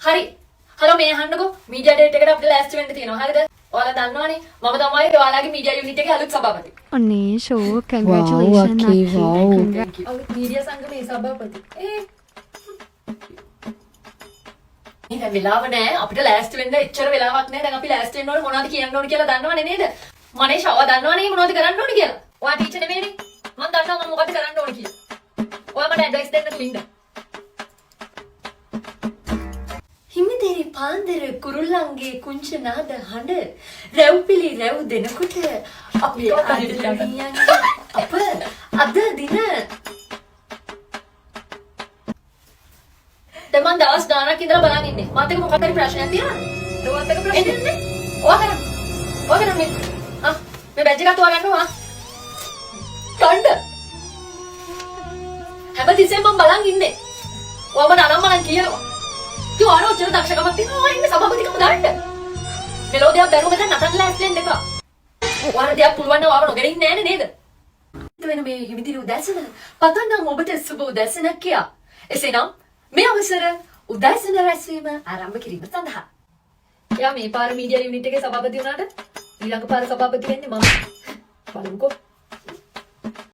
හරි. හලෝ, මේ අහන්නකෝ, media date එකට අපිට ලෑස්ති වෙන්න තියෙනවා. හරිද? ඔයාලා දන්නවනේ මම තමයි ඔයාලගේ මීඩියා යුනිට් එකේ අලුත් සභාපති. අනේ ෂෝ, කන්ග්‍රැචුලේෂන්. අක්කේ, වව්. අලුත් මීඩියා සංගමේ සභාපති. ඒ මේ දැන් වෙලාව නෑ, අපිට ලෑස්ති වෙන්න එච්චර වෙලාවක් නෑ. දැන් අපි ලෑස්ති වෙන්න ඕනේ, මොනවද කියන්න ඕනේ කියලා දන්නවනේ නේද? මනේෂ්, ඔයා දන්නවනේ මොනවද කරන්න ඕනේ කියලා. ඔයා ටීචර් නෙමෙයිනේ. මං දන්නවා මම මොකද්ද කරන්න ඕනේ කියලා. ඔයා මට ඇඩ්වයිස් දෙන්න තු ඉන්න. හිමිදිරි පාන්දර කුරුල්ලන්ගේ කුංච නාද හඬ, රැව් පිළි රැව් දෙනකොට අපේ ආදරණීයන් අප අද දින. දැන් මං දවස් ගාණක් ඉඳලා බලන් ඉන්නේ. මාත් එක්ක මොකක් හරි ප්‍රශ්නයක් තියෙනවද? ඔයාත් එක්ක ප්‍රශ්නයක් නෑ. ඔයා කරන්න. ඔයා කරන්න මේ. ආ, මේ බැජ් එකත් ඔයා ගන්නවා. ගන්න. හැමතිස්සෙම මං බලන් ඉන්නේ. ඔයා මට අනම් මනම් කියනවා. ඉතින් ඔයාලා ඔච්චර දක්ෂකමක් තියෙනවා, ඔයා ඉන්න සභාපතිකම දාන්න. මෙලෝ දෙයක් බැරුව මෙතන නටන්න ලෑස්ති වෙන්න එපා. ඔයාලා දෙයක් පුළුවන් නම් ඔයාව නොගෙන ඉන්නේ නෑනේ නේද? වෙන මේ හිමිදිරි උදෑසන පතන්නම් ඔබට සුබ උදෑසනක් කියා. එසේනම් මේ අවසර උදෑසන රැස්වීම ආරම්භ කිරීම සඳහා. එයා මේ පාර මීඩියා යුනිට් එකේ සභාපති වුණාට ඊළඟ පාර සභාපති වෙන්නේ මම. බලමුකෝ.